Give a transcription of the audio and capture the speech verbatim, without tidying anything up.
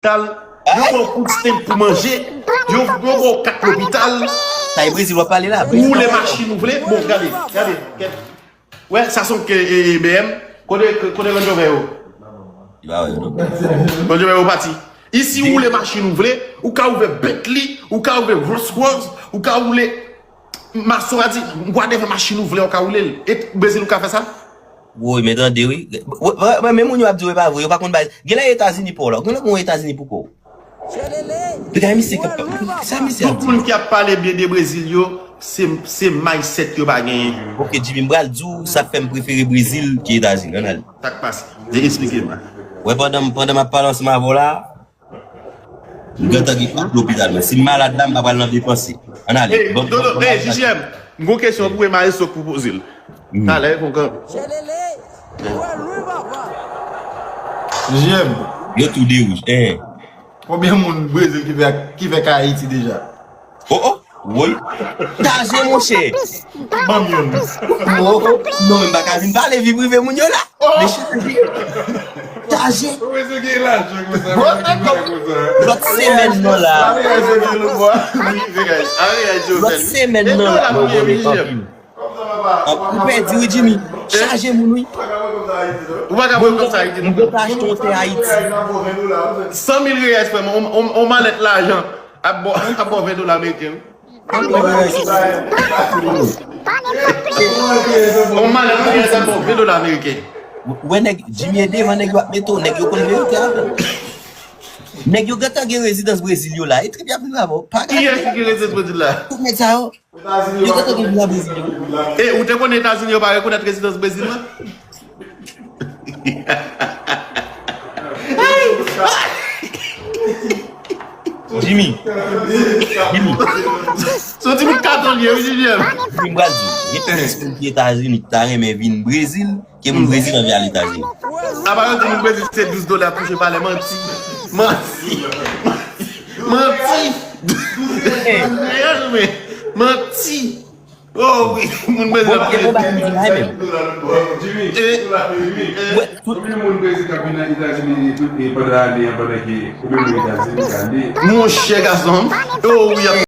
lopital, yo ba w kout stent pou manje, yo, yo ba w kat lopital. Sa e Brezil w ap pale la? Ou woule machin ou vle. Bon, gade, gade, gade. Wè, sa se yon ke, e, e, B M. Kote, kote Range Rover yo? Li pa wè yo, non. Range Rover yo pati. Isi, ou woule machin ou vle, ou ka woule Bentley, ou ka woule Rolls Royce, ou ka woule Maserati, whatever machin ou vle, ou ka woule l. E Brezil ou ka fè sa? Woy, men tande, wi. Woy, men moun yo ap di w e pa vre, yo pa konn bay. Genlè Etazini pa w la. Genlè gon Etazini pou kò w. Piga misye k ap, sa misye ap di? Tout moun ki ap pale byen de Brezil yo, se, se mindset yo pa genyen. Ok, Jimmy, m pral di w sa k fè m prefere Brezil ke Etazini. Ann ale. Sa k pase? Vin eksplike m. Wè, pandan, pandan m ap pale ansanm avè w la, m gentan gen kat lopital mwen. Si m malad la, m pa pral nan vye panse. Ann ale. Hey, Dodo, hey, J J M, m gon kesyon pou Emaelso k pou poze l. Talè, fon kanpe. J M. Yo tou de wouj. Eh. Konbyen moun Brezil ki fè, ki fè ka Ayiti deja? Oh, oh. Woy. Taje, monchè. Ban m youn. Oh, oh. Non, men m pa ka vin pale vi prive moun yo la. Oh. Mesye, taje. Lòt semèn nan la. Lòt semèn nan la. Ou pèdi wi, Jimmy. Chaje moun wi. Ou pa ka pran kòb sa Ayiti, non. Mwen gentan achte yon tè Ayiti. San mil reyèl, frè mwen, on, on, on malèt lajan ap ba w, ap ba w ven dola ameriken, wi. On malèt reyèl ap ba w ven dola ameriken. Ou wè nèg, Jimmy e devan nèg yo ap mete w, nèg yo konn verite avè w. Nèg yo gentan gen rezidans Brezil yo la, e trip y ap viv avè w. Pa gade. Kiyès ki gen rezidans Brezil la? Tout nèg sa yo. Yo gentan gen villa Brezil yo. E, ou te konnen Etazini yo pa rekonèt rezidans Brezil la? Jimmy. Jimmy. Se yon timoun katon li ye, wi, J J M. Jimmy, m pral di w, gen plis moun ki Etazini ki ta renmen vin Brezil ke moun Brezil anvi al Etazini. Apa yo di moun Brezil se douz dola touche pa lè, manti. Manti. Manti. Reyèl, men. Manti. Oh, wi. Moun Brezil ap pale. Jimmy, Jimmy, konbyen moun Brezil k ap vin nan Etazini pandan ane an, pandan ke konbyen moun Etazini k ale? Monchè, gason. Oh, wi, ap